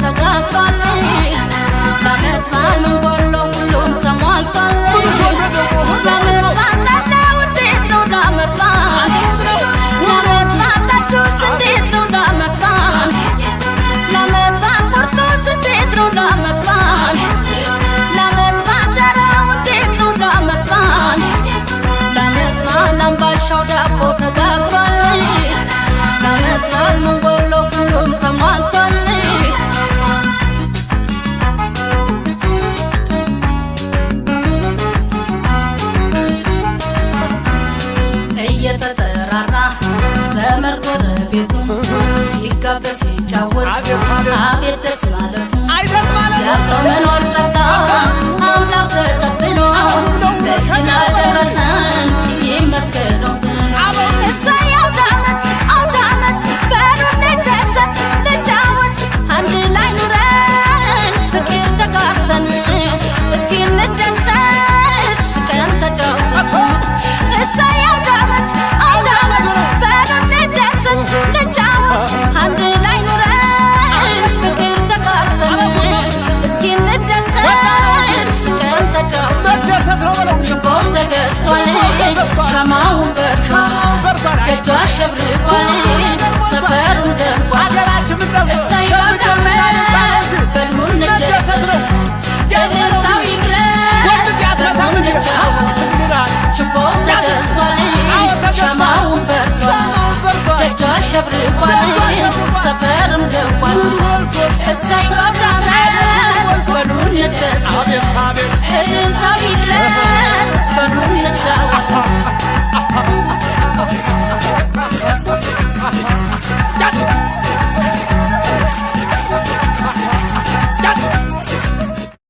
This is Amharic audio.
ተጋግሯል። ለዓመት በዓል ምን ጎሎ ሁሉም ተሟልቷል። ለዓመት በዓል ጠላው እንዴት ነው ለዓመት በዓል? ለዓመት በዓል ጠጁስ እንዴት ነው ለዓመት በዓል? ለዓመት በዓል ቁርጡስ እንዴት ነው ለዓመት በዓል? ለዓመት በዓል ደራው እንዴት ነው ለዓመት በዓል? ለዓመት በዓል አምባሻው ዳቦ ተጋግሯል። ለዓመት በዓል ምን ጎሎ ሁሉም ተሟልቷል። እየተጠራራ ዘመድ ጎረቤቱ ሲጋበዝ ሲጫወት አቤት ደስ ማለቱ። የአብሮ መኖር ጸጋ አምላክ ተቀብሎ ለዚህ ላደረሰን ይመስገን ነው። እሰይ አውደ ዓመት አውደ ዓመት በሉ እንደሰት እንጫወት አንድ ላይ ኑረን ፍቅር ተጋርተን እስኪ እንደሰት ስቀን ተጫውተን። እሰይ አውደ ዓመት አውደ ዓመት በሉ እንደሰት እንጫወት አንድ ላይ ኑረን ፍቅር ተጋርተን እስኪ እንደሰት ስቀን ተጫውተን። ችቦ ተገዝቷል፣ ሻማውን በርቷል፣ ደጇ አሸብርቋል፣ ሰፈሩን ደምቋል። እሰይ አውደ ዓመት በሉ እንደሰት፣ እልልታው ይቅለጥ በሉ እንጫወት። ችቦ ተገዝቷል፣ ሻማውን በርቷል፣ ደጇ አሸብርቋል፣ ሰፈሩን ደምቋል። እሰይ አውደ ዓመት በሉ እንደሰት፣ እልልታው ይቅለጥ በሉ እንጫወት።